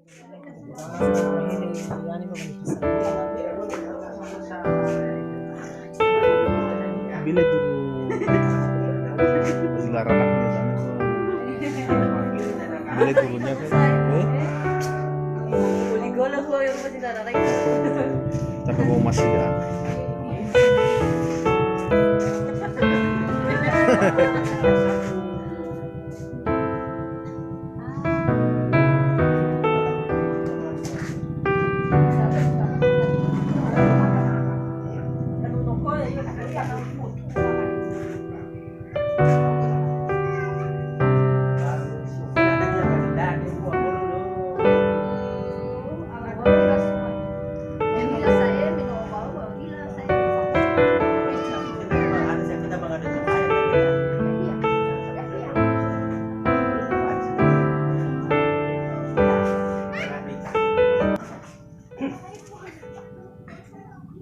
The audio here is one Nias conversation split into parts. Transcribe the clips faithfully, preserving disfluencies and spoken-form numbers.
Bile dulu. Masih larang aku di sana. Bile dulunya kan. Eh? Boleh golo ko yang masih larang. Tak mau masih dah.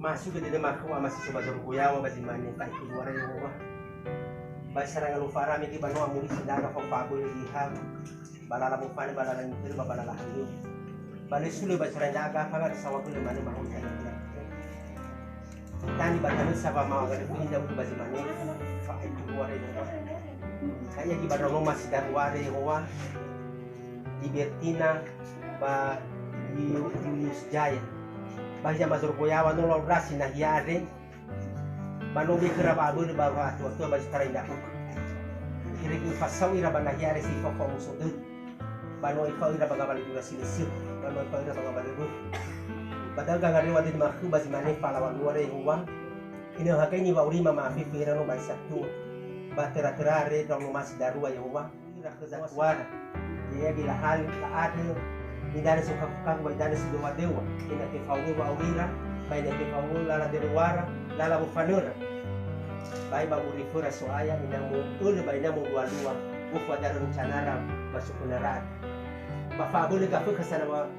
Masugi dede makhua masih coba zorugo yawa ba zi mane, "Fa'i keluar Yehowa." Ba saranga lufa rame di banua muri sindaga fa fabule liha. Ba lala mofane, ba lala niteri, ba, ba lala haniu. Ba le sule ba sura indaga, hanga di sawa gule mane mahon. Tani ba tanö sawa mawa gale pun inda udu ba zi mane, "Fa'i keluar Yehowa." Kaya di ba Roma sidarua Yehowa, di Bertina, ba Julius Jaya. Ba hiza mazorgo yawa no lau rasi nahia andre, ba no be khöra wa'abölö ba wa'atuatua ba zi tarai ndra'ugö. Irege ifasau ira ba nahia andre si fao fa'omuso dödö. Ba no ifao ira ba ngawalö dura si lö sio, ba no ifao ira ba ngawalö bö'ö. Ba da'ö gangarewa dödö makhö ba zi mane falaŵa luare Yehowa. Ina hagai niŵa'aurima ma'afefe ira no ba zi satua. Ba töra-töra andre ndraono masi darua Yehowa. Ira khö zatuara. Ya'ia gila hali la'andrö, nidanö sokafu-kafu ba idanö si döwa-döwa, ina tefau'ö wa'aurira, ba ina tefau'ö lala dödöwara, lala wofanöra. Ba eba uriföra So'aya, ina mo'ölö ba ina modua-lua, gofu adarö rencanara ba sukuna ra'a. Ba fa'abölö gafökha sanawa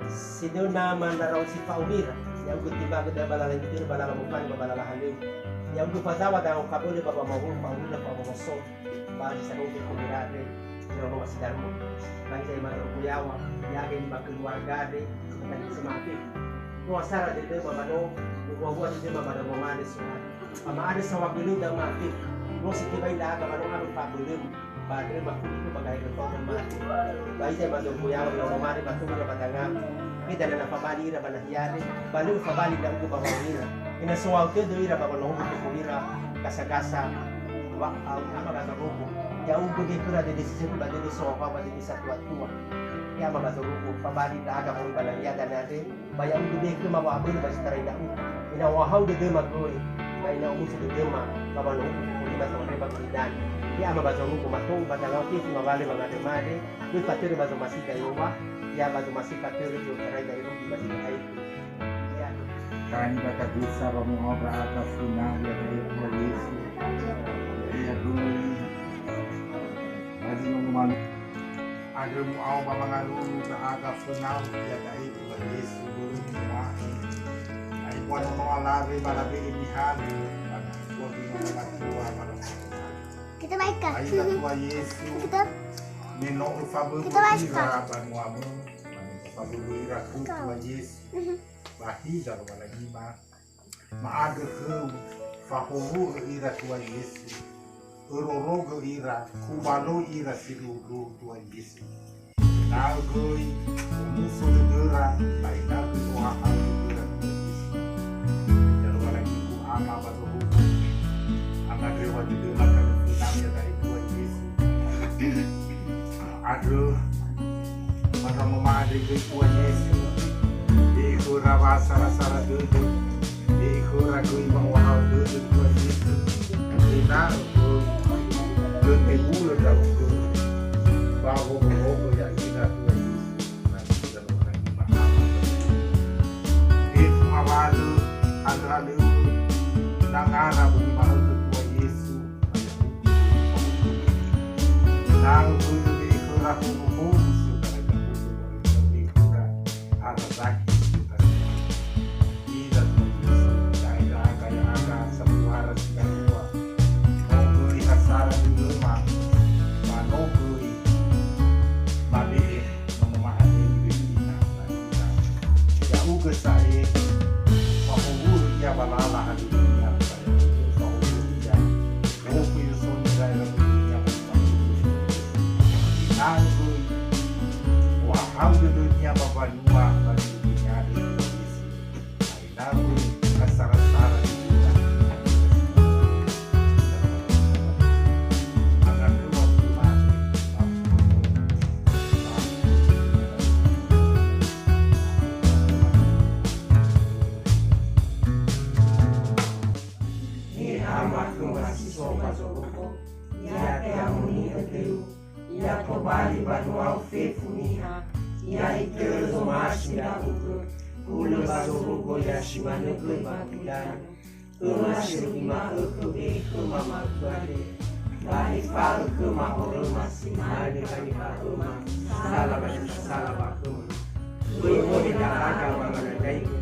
Sidöna mandarau si fa'aurira, ya'ugö timbagö da'ö ba lala nitörö, ba lala mofane, ba, ba lala halöŵö. Ya'ugö fazaŵa da'ö kabölö ba wamawulo fa'aurira, fa'amomoso, ba zi sanofu khömi ra'a andre, ira no masi darua. Ba hiza imaga rugu yawa, ya'ia nibakhö luarga andre, ba tanisi ma'afefe. No asara dödöma ba no, nuhua-hua dödöma ba no mane So'aya. Ba ma'andrö saohagölöda ma'afefe. No si tebai ndra'aga ba no awö fa'abölöma. Ba andrö makuliku ba gahe götona mate. Ba hiza mazorgo yawa ira no mare ba tou ira ba danga. Beda na fabali ira ba nahia andre, ba lö fabali ndra'ugö ba wa'aurira. Ina soau tödö ira ba wanohugö tefolira gasa-gasa. Wa au ama gaza rogo. Ya'ugö be khöra dödö si sökhi ba dödö soau ba dödö satuatua. Ya ama gaza rogo, fabali ndra'aga moroi ba nahia dania andre. Ba ya'ugö be khöma wa'abölö ba zi tarai ndra'ugö. Ina ohahau dödöma göi, ba ina omuso dödöma, ba wanohugö tefolima tawareba ba idanö. He ama ba zorugo matou ba dangau fefu ngawalö ba ngadrö mare, böi fatörö ba zomasi gayowa, ya ba zomasi fatörö i'otarai gaerugi ba zi gaetu. Ya. Kani ba tagösa ba mu'ao ndra'aga fönau ya'ia Yesu. Ya göi. Ba zi nono malu. Andrö mu'ao ba mangalulu ndra'aga fönau, iada'e Tua Yesu börö niŵa'ö. Aefa nono alawe ba labe'e nihalö, ba nahua gino ba tua ba laföna. Kita baik, Kak. Aida Tua Yesu, kita, me no öfaböbö kita baik, ira Kak, banuamö, ba me öfaböbö ira khö Tua Yesu. Mhm. Ba hiza Lowalangi ma. Ma'andrö khöu, fahowu'ö ira Tua Yesu. Örorogö ira, kubaloi ira sindruhu-ndruhu Tua Yesu. Ena'ö göi, omuso dödöra, ba ena'ö göi ohahau dödöra Tua Yesu. Ya Lowalangigu Ama ba zorugo, angandröwa dödöma tanö fönami iada'e Tua Yesu. Andrö, ba ndraono ma'andrö göi Tua Yesu, be'e khöra wa'asara-sara dödö, be'e khöra göi wa'ohahau dödö Tua Yesu, ena'ö göi, göi tebulö ndra'ugö, ba wohorogö ya'ira Tua Yesu, na Lowalangi ma'andrö. Fefu ngawalö, halö-halöŵö, nangara böi ma'ökhö Tua Yesu, Ena'ö börö me khöra howu-howu si lö tareka bö'ö, börö me khöra ara zaki si lö tareka. Ira Tua Yesu, ya'aga, ya'aga, sabuara si darua. No göi hasara dödöma, ba no göi mabe'e, no ma'anewi wekina. Da'ö böi, ohahau dödönia ba mbanua ba nidunia Indonesia. Ba ena'ö kasara-sara nidunia. Mangandröma mate ba Niha makhöma si so ba zorugo, ya te'amoni'ö döi. Ya tobali ba mbanua fefu niha, ya itörö zomasi ndra'ugö, hulö ba zorugo ya si manö göi ba gulidanö. Öma si rugi ma'ökhö be'e khöma ma'ökhö andre, ba efa'ö khöma horöma si mane ba nifa'öma, sala ba si sala ba khöma. Böi mohe ndra'aga ba manandraigö,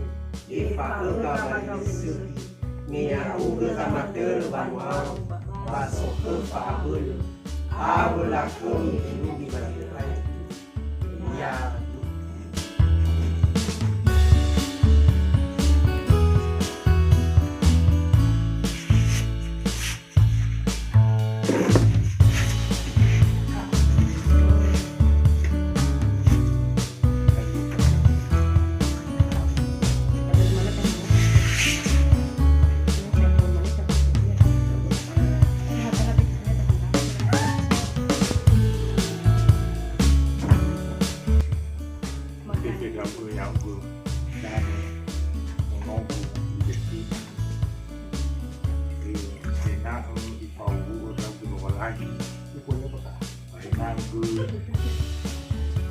efa'öga ba zi lö sökhi, me ya'ugö zamatörö ba mbanua, ba sokhöfa abölö, awö lakhömi irugi ba zi lö aetu. Ya. Fefe ndra'ugö ya'ugö danö monogu Ibeti. Ena'ö ifa'owu'ö ndra'ugö Lowalangi. Ba ena'ö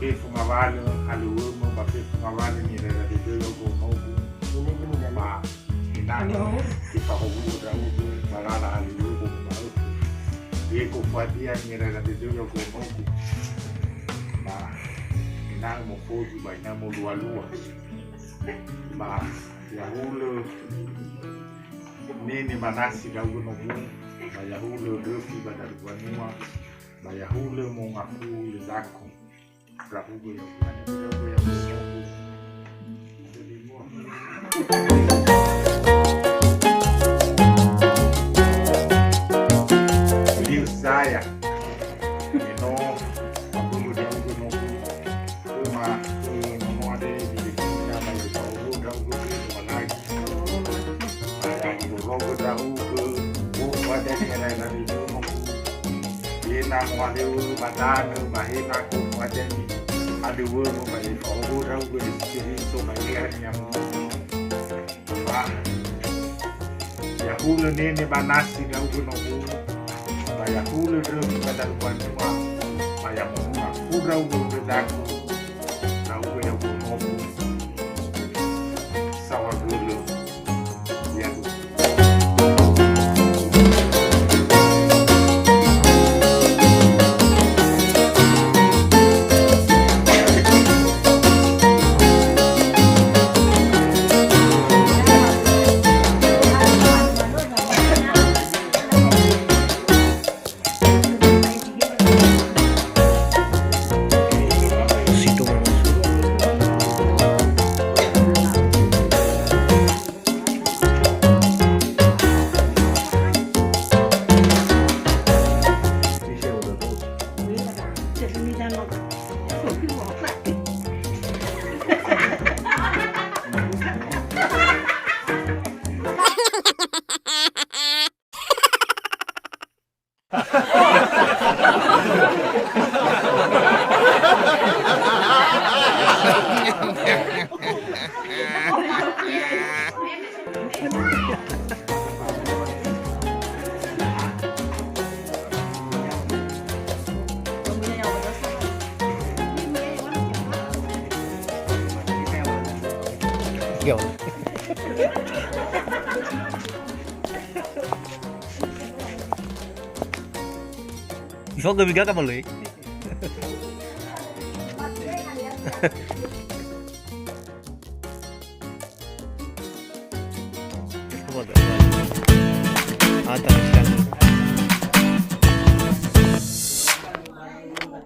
fefu ngawalö halöŵömö ba fefu ngawalö nirera dödöu nogu. Ba ena'ö ifa'owu'ö ndra'ugö ba lala halöŵögu ba ma'ökhö. Ya'ugö fadia nirera dödöu nogu. Ba ena'ö mofozu ba ena'ö molua-lua. Ba ya'ulö nene ba nasi ndra'ugö nogu, ba ya'ulö ndröfi ba dalu mbanua, ba ya'ulö mongaku lö daku. Ndra'ugö ya'ugö, ya'ugö ya'ugö. Liu saya. Eno, abölö ndra'ugö nogu. Khöma, khö nono andre, zi lö ina, ba ifa'owu'ö ndra'ugö, khö Lowalangi. Ba ya'ugö ndra'ugö, khö ba dania ra ira nogu. Yena mohalöŵö ba danö, ba hena khö ba dania halöŵömö, ba ifa'owu'ö ndra'ugö Yesu Keriso, ba ira niamu. Ba ya'ulö nene ba nasi ndra'ugö nogu, ba ya'ulö ndröfi ba dalu mbanua, ba ya mongaku ndra'ugö lö daku, ndra'ugö ya'ugö nogu, saohagölö, ya'ugö. Yo. Ifoke migaga maloi.